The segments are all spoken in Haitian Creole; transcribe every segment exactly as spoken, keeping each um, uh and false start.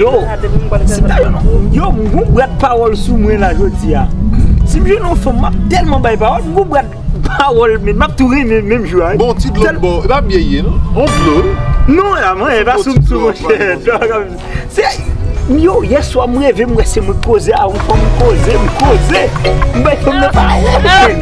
Yo, si m ta jwenn yon, yo, m gon bwat pawòl sou mwen la jodi a. Si m jwenn yon fanm, m ap tèlman bay pawòl, m gon bwat pawòl, men m ap tou renmen menm jou a. Bon, ti dlo bò, e pa byen ye, non? On dlo, wi. Non, la, mwen, e pa sou m, sou mwen. Se, yo, yèswa, m reve, m wè se mwen k koze a, yon fanm m koze, m koze. M bay fanm nan pawòl, men.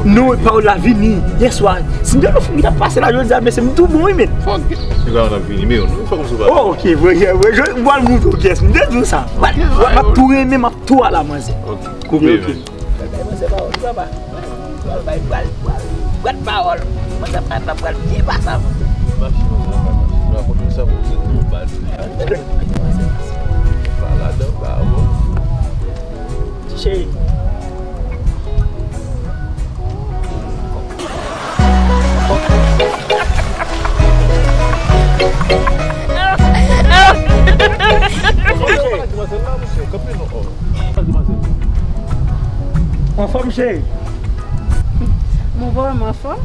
Non, e pawòl la vini. Yèswa, si m te yon fanm ki t ap pase la jodi a, mesye, m tou bon, wi, men. Fòk. Se pa yon ap vini, men yo, non, fòk m sou pale. Oh, ok, vre, vre, vre, je, m pral montre w kiyès. M te di w sa. M ap tou renmen, m ap tou ala manzè. Ok, koupe, men. Bay manzè pawòl, papa. Pral bay, pral, pral, pral pawòl. Manzè pral, pral, pral byen pase a. Machin nan, machin nan, konn sa pou se tou bal. Pa ladan, pa bon. Ti cheri. Anfòm, cheri? Mon bò, m anfòm.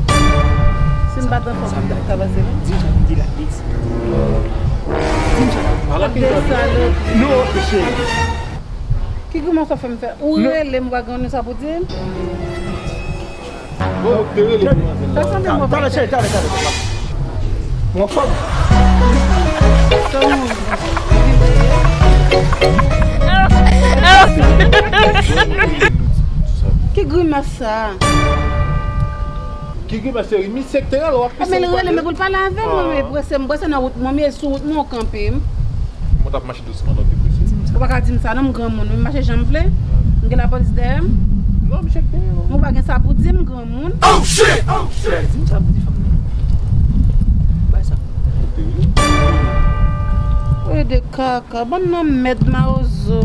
Si m pa t anfòm, m t ap ka pase la. Di m sa, di la, di. Di m sa. Pale ak de salopri. Non, cheri. Ki grimès w ap fè m fè? Ou rele m, ou pa gen sa pou di m? Bon, ou te rele m. Sa sanble mwen. Talè, cheri, talè, talè. Mwen fòm. Ki grimès sa? Ki grimès, cheri? Misye k te rele w ap pise. Men l rele m pou l pale avè mwen, men prese m, prese nan wout mwen, men sou wout mwen w kanpe m. Mwen t ap mache dousman, non, te prese. Ou pa ka di m sa, non, m granmoun, m mache jan m vle. M gen lapolis dèyè m. Non, misye k te rele w. Ou pa gen sa pou di m, granmoun. Oh, shit! Oh, shit! Di m sa pou di fanm nan. Bay sa. Ede kaka, bann nan mèd mawozo.